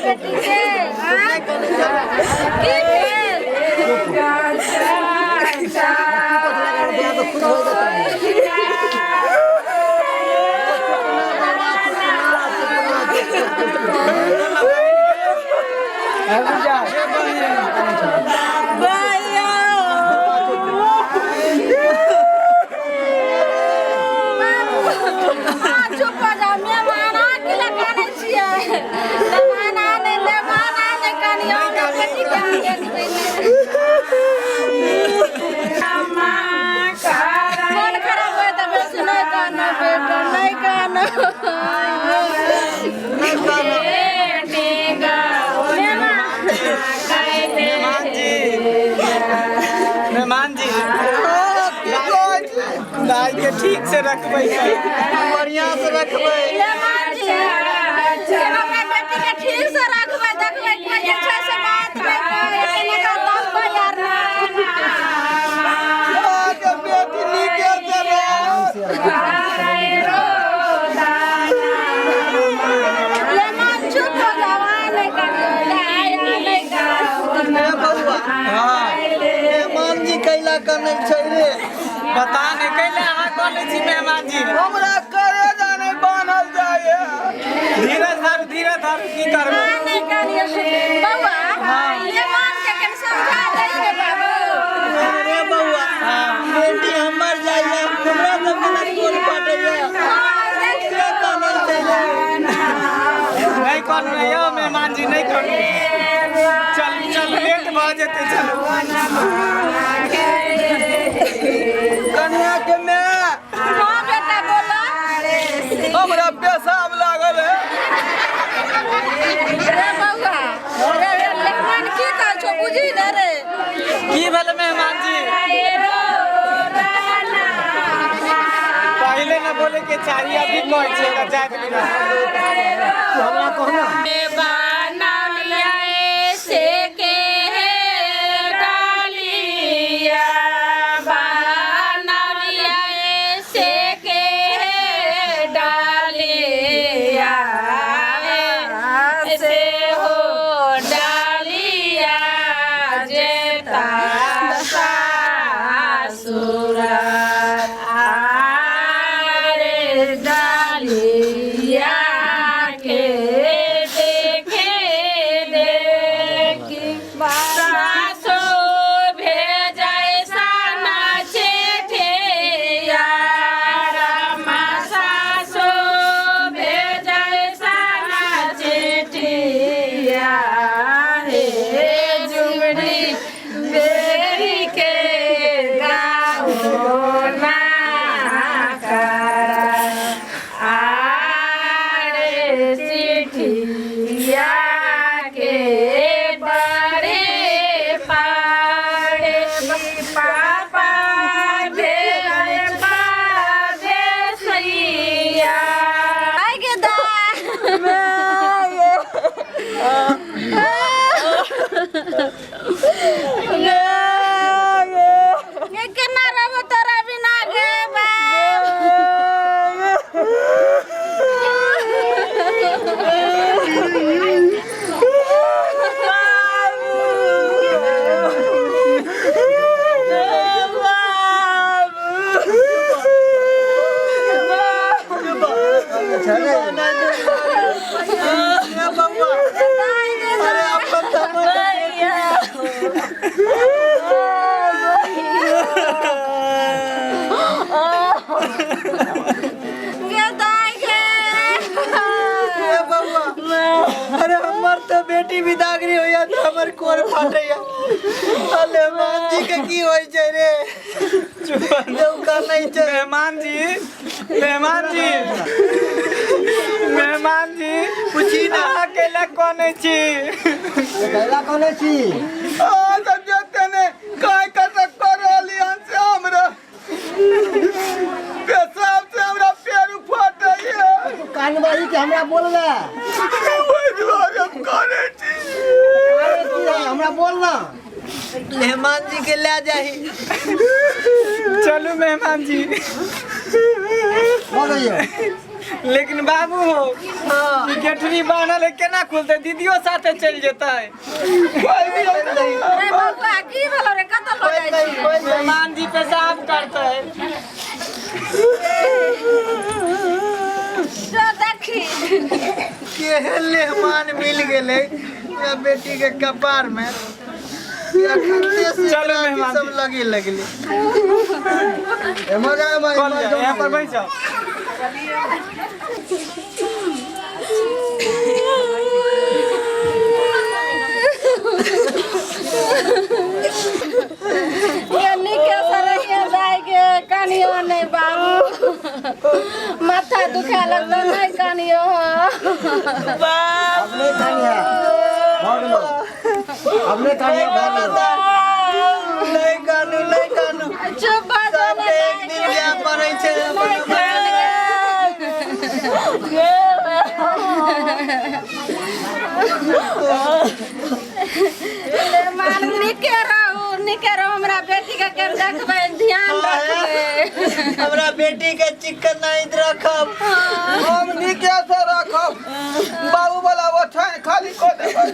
बेटी के आँय? की भेल? अहाँ चुप भऽ जाउ मेहमान अहाँ की लए कानै छियै मेहमान अहाँ नहि मेहमान अहाँ नहि कानियौ हमरा बेटीके अहाँ देखबै मोन खराब होय तऽ बेसी नहि कानू बेटा नहि कानू मेहमान जी, मेहमान जी, दाई के ठीक से रखबै। बढ़िया से रखबै। मेहमान जी, हमरा बेटी के ठीक से रखबै, देखबै कोई जे छै से बात नहि कहै, केना का दबबै आर नहि। अहाँके बेटी नीके से रहत। मेहमान चुप हो जाओ, अहाँ नहि कानियौ, दाइ अहाँ नहि कानू। हे बौआ, मेहमान जी कैला कनै छै रे? पता नहि कैले अहाँ कहने छी मेहमान जी। हमरा करेजा नहि बान्हल जाइए। धीरज धरू, धीरज धरू, की करबै? अहाँ नहि कानियौ। बौआ, मेहमान के कनि समझा दै बाबू। रे बौआ, बेटी हमर जाइए, हमरा सबके ने कोन फाटैए। हाँ, देख। के कानै छै रे? नहि कहलहुँ ने यौ मेहमान जी, नहि कहलहुँ। चल चल, लेट भऽ जेतै, चलू। कनिया के माय। हाँ बेटा, बोलो। हमरा पेशाब लागल है। रे बौआ रे, रे मेहमान की कहै छौ, बुझी ने रे। की भेल मेहमान जी? पहिले न बोले के चाही, अभी कहै छियै एकर जाइत बिना। हमरा कहना। से हो डालिया जेता सासुर आरे, डालिया के देखे देखी सासु भेजै साना चिठिया रामा, सासु भेजै साना चिठिया हे, जुगड़ी बेरी के गाओ ना करा आरे, चिठिया के पढ़े पढ़े पापा भेल परदेसिया। आइ गे दाइ, गे केना रहबो तोरा बिना गे बाप? अरे अपन तऽ हमर गे दाइ गे। हे बौआ, अरे हमर तऽ बेटी बिदागरी होइया तऽ हमर कोर फाटैया, अले मेहमान जी के की होइ छै रे जौ कानै छै? मेहमान जी, मेहमान जी, मेहमान जी। पूछी ना। अहाँ कैला कनै छी? कैला कहने छी? अहाँ सब जते ने काय कत कर रहली हन से हमरा पेशाब से हमरा पैर फटैया। कानबही के हमरा बोलले? ओहि दुआरे हम करै छी। अरे की है, हमरा बोल ना। मेहमान जी के ले जाही। चलू मेहमान जी। भऽ गेलियै। लेकिन बाबू हो, हाँ। ई गेठरी बान्हल है, केना खुलतै? दीदियो साथे चलि जेतै। रे बौआ, की भेलो रे? कतऽ लऽ जाइ छी? मेहमान जी पेशाब करतै। जो देखी। केहन मेहमान मिल गेलै हमरा बेटी के कपार में। अखन से चलू मेहमान सब जी। लगे लगले। एम्हर जा, एम्हर कल एम्हर जाओ, यहाँ पर बैठ जाओ। ये नीके से रहिए दाइ के, कनियो नहीं बाबू, माथा दुखा लगतो, नहीं कनियो। अपने कनिया भऽ गेलो, अपने कनिया भऽ गेलो। नहीं कानू, नहीं कानू। चुप भऽ जाओ ने। सबके एक दिन जाय पड़ै छै अपन। मान नीके रहू, नीके रहू। हमरा बेटी के केन देखबै, ध्यान रखबै। हमरा बेटी के चिकन नहीं रखब। हम नीके से रखब, बाबू वाला ओछाइन खाली कऽ देबै।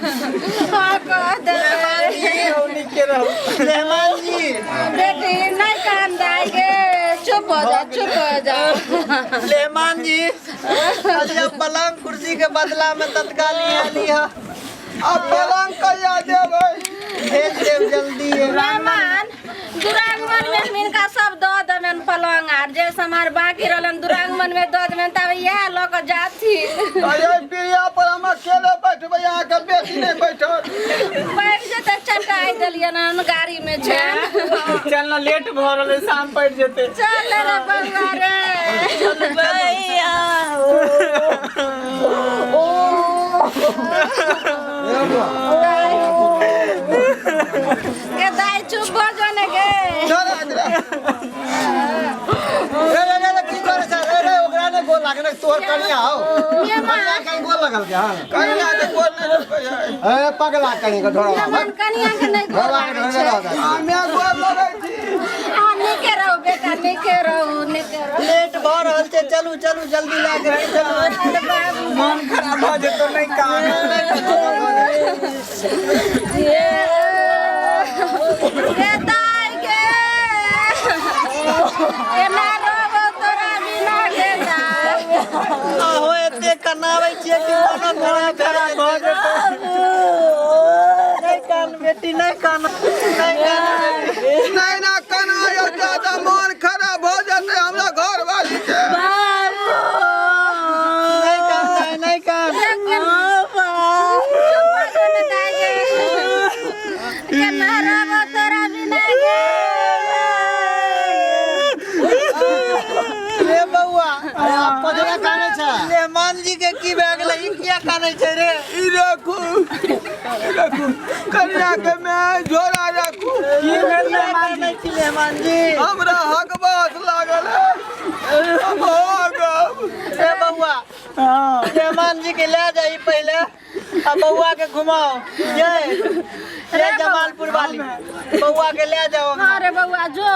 हाँ, कह देबै। नीके रहू। मेहमान जी। बेटी, नहीं कान दाइ गे, चुप हो जा, चुप हो जा। मेहमान जी, अच्छा पलंग कुर्सी के बदला में तत्काल ही लिहा। अब पलंग कहिया देबै? भेज देब जल्दी। मेहमान, दुरागमन में हम इनका सब दऽ देबनि पलंग आर जे सामान बाकी रहलन, दुरागमन में दऽ देबनि, तब इएह लऽ कऽ जाथिन। अरे, पीढ़िया पर हम अकेले बैठबै, अहाँके बेटी नहि बैठत। बैठ जेतै, चटाइ देलियनि हन, गाड़ी में छै। चल ना, लेट भऽ रहलै, शाम पड़ि जेतै। चल रे बौआ रे। भैया। ए बौआ। के दाइ, चुप भऽ जो ने गे। चल आजरा। रे रे रे रे, की करे छै रे? रे, ओकरा नहि गोल लागल, तोहर कनिया हौ। कनिया कहीं गोल लगल के? हां। कनिया के गोल नहि लगबै है। ए पगला कहीं के ढोरा। मेहमान, कनिया के नहि गोर ढोरा के लागै ढोरे छै। रहत। हमे गोल लगै छी। हाँ, नीके रहू बेटा, नीके रहू, नीके रहू। लेट भऽ रहल छै, चलू चलू, जल्दी लए के चलू। मन खराब भऽ जेतौ, नहि काम। गे दाइ गे, एना रोबो तोरा बिना गे दाइ। आहो, एते कनाबै छियै कि मोनो खराब भऽ जेतै। नहीं कान बेटी, नहीं कान, नहीं कान बेटी। नहीं ना कना यौ, ज्यादा मन खराब भऽ जेतै हमरा घरवाली के। नहीं कान, नहीं, नहीं कान। चुप भऽ जो ने दाइ गे, केना रोबो तोरा बिना गे। रे बौआ। अरे, आब कथी कानै छै? मेहमान जी के की भए गेलै? ई किया कानै छै रे? ई रखू, ई रखू, कनिया के मैं झोरा रखू। की भेल किया मेहमान कानै जी? छी मेहमान जी? हमरा हक बात लागल है, हम हकब। रे बौआ। हाँ। मेहमान जी के ले जाई पहिले आ बौआ के घुमाओ। ये ये जमालपुर वाली, बौआ के ले जाओ। हाँ रे बौआ, जो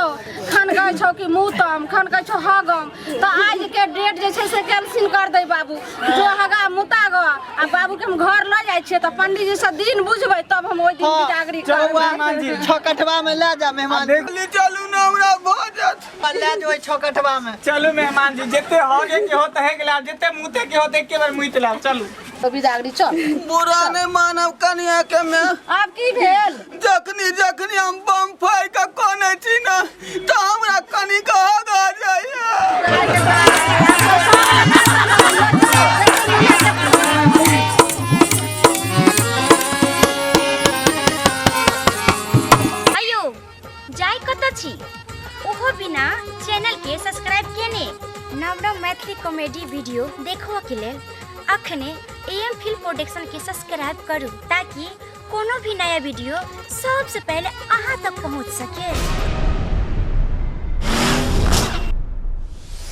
खन कहै छौ कि मुतम, खन कहै छौ हगम, तऽ आज के डेट जे छै से कैंसिल कर दे बाबू। जो हगा मुता ग, आ बाबू के हम घर लऽ जाइ छियै तऽ पंडीजी से दिन बुझबै, तब हम ओहि दिन हाँ, बिदागरी बौआ। करबै। मेहमान जी। छकठवा में ले जा मेहमान। जल्दी चलू ने, हमरा भऽ जायत। ले जो छकठवा में। चलू मेहमान जी, जते हगे के होत है गेला, जते मुते के होत एके बार मुइत लाब, चलू। तो बिदागरी चल। बुरा नहि मानब कनिया के मैं। आब की भेल? जखनी जखनी हम बम फाड़ि कऽ कनै छी ने, तऽ हमरा कनि के हग आ जाइए। अयो, जाय कतऽ छी ओहो बिना चैनल के सब्सक्राइब केने? नव नव मैथिली कॉमेडी वीडियो देखबऽ के लेल अखने एम फिल्म प्रोडक्शन के सब्सक्राइब करू, ताकि कोनो भी नया वीडियो सबसे पहले अहाँ तक पहुँच सके।